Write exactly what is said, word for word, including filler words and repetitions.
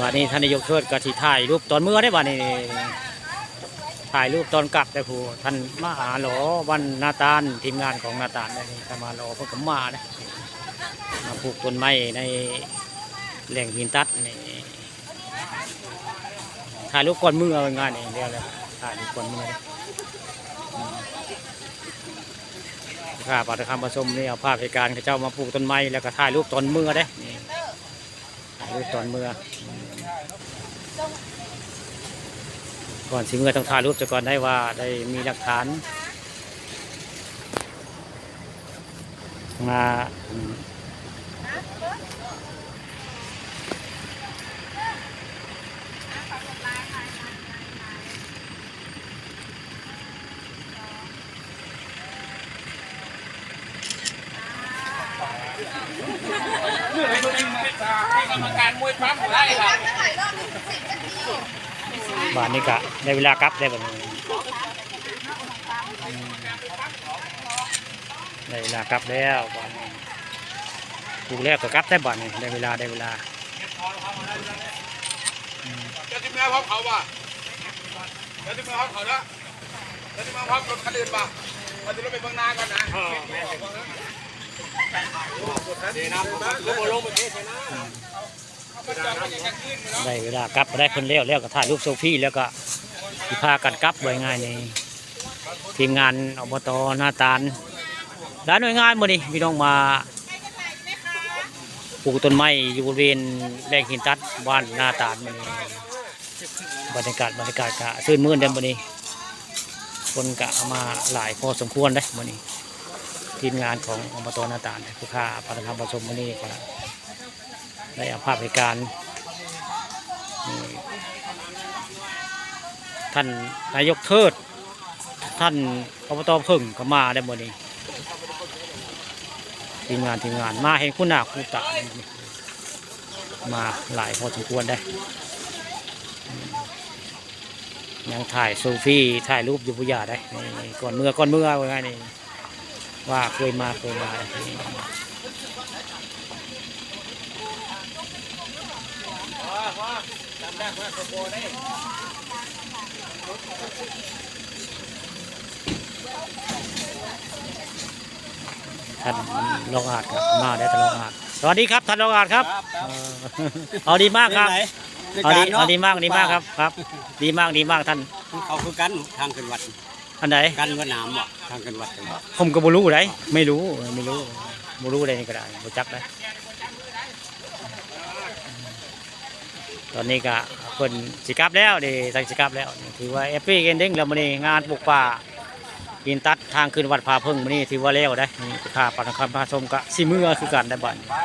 บัดนี้ท่านนายกเทิดก็สิถ่ายรูปตอนเมือได้บัดนี้ ถ่ายรูปตอนกลับได้ผู้ท่านมาหาหลอวันนาตาล ทีมงานของนาตาลได้นี่ ถ้ามาหลอเพิ่นก็มาเด้ มาปลูกต้นไม้ในแหล่งหินตัดนี่ ถ่ายรูปก่อนเมือ เอาง่ายๆนี่ เดี๋ยวเลย ถ่ายรูปก่อนเมือเด้ อืม ข้าปาตะคำประสมนี่ เอาภาพเหตุการณ์เขาเจ้ามาปลูกต้นไม้ แล้วก็ถ่ายรูปตอนเมือเด้ นี่ ถ่ายรูปตอนเมือ ก่อนสิเมือต้องถ่ายรูปซะก่อนได้ว่าได้มีหลักฐาน มา อืม กรรมการมวยปั๊มบ่ได้ล่ะ บาดนี้ก็ได้เวลากลับแล้วบัดนี้ ได้เวลากลับแล้วบาดนี้ ปลูกแล้วก็กลับแล้วบาดนี้ ได้เวลา ได้เวลา อืม เจ้าที่เมืองพร้อมเขาบ่ เจ้าที่เมืองพร้อมเขาเด้อ เจ้าที่เมืองพร้อมรถคันอื่นบ่ เขาจะลงไปเมืองนาก่อนนะ เออ แม่น เดี๋ยวนะ ลงมา ลงมาเทใส่น้ำ ได้เวลากลับ ได้เพิ่นแล้ว แล้วก็ถ่ายรูปเซลฟี่ แล้วก็สิพากันกลับ ว่าง่ายๆนี่ ทีมงาน อบต นาตาล หลายหน่วยงานมื้อนี้ พี่น้องมาปลูกต้นไม้อยู่บริเวณแหล่งหินตัดบ้านนาตาลมื้อนี้ บรรยากาศ บรรยากาศก็ชื่นมื่นเด้อมื้อนี้ คนก็มาหลายพอสมควรเด้อมื้อนี้ ทีมงานของ อบต นาตาล ผู้ข้าปาตะคำประสมมื้อนี้ก็ ได้เอาภาพเหตุการณ์ นี่ ท่านนายกเทิด ท่าน อบต เพิ่งก็มาได้มื้อนี้ ทีมงาน ทีมงาน มาเห็นคู่หน้าคู่ตา มาหลายพอสมควรได้ ยังถ่ายเซลฟี่ ถ่ายรูปอยู่ บ่อย่าได้ นี่ ก่อนเมือ ก่อนเมือ ว่าไงนี่ ว่าเคยมา เคยมา ท่านรองอาจครับ มาได้ท่านรองอาจ สวัสดีครับ ท่านรองอาจครับ ครับ ครับ เอ่อ เอาดีมากครับ เป็นไง เอาดี ในการเนาะ เอาดีมาก ดีมากครับ ครับ ดีมาก ดีมากท่าน เขาคือกัน ทางขึ้นวัด อันใด กันว่าน้ำบ่ ทางขึ้นวัดกันบ่ ผมก็บ่รู้ได๋ ไม่รู้ ไม่รู้ บ่รู้ได๋ นี่ก็ได้ บ่จักได๋ ตอนนี้ก็เพิ่นสิกลับแล้วเด้ สั่งสิกลับแล้ว ถือว่าแฮปปี้เอนดิ้งแล้วมื้อนี้ งานปลูกป่า หินตัดทางขึ้นวัดผาเพิ่งมื้อนี้ถือว่าแล้วได๋ นี่ข้าปาตะคำประสมก็สิเมือคือกันได้บัดนี้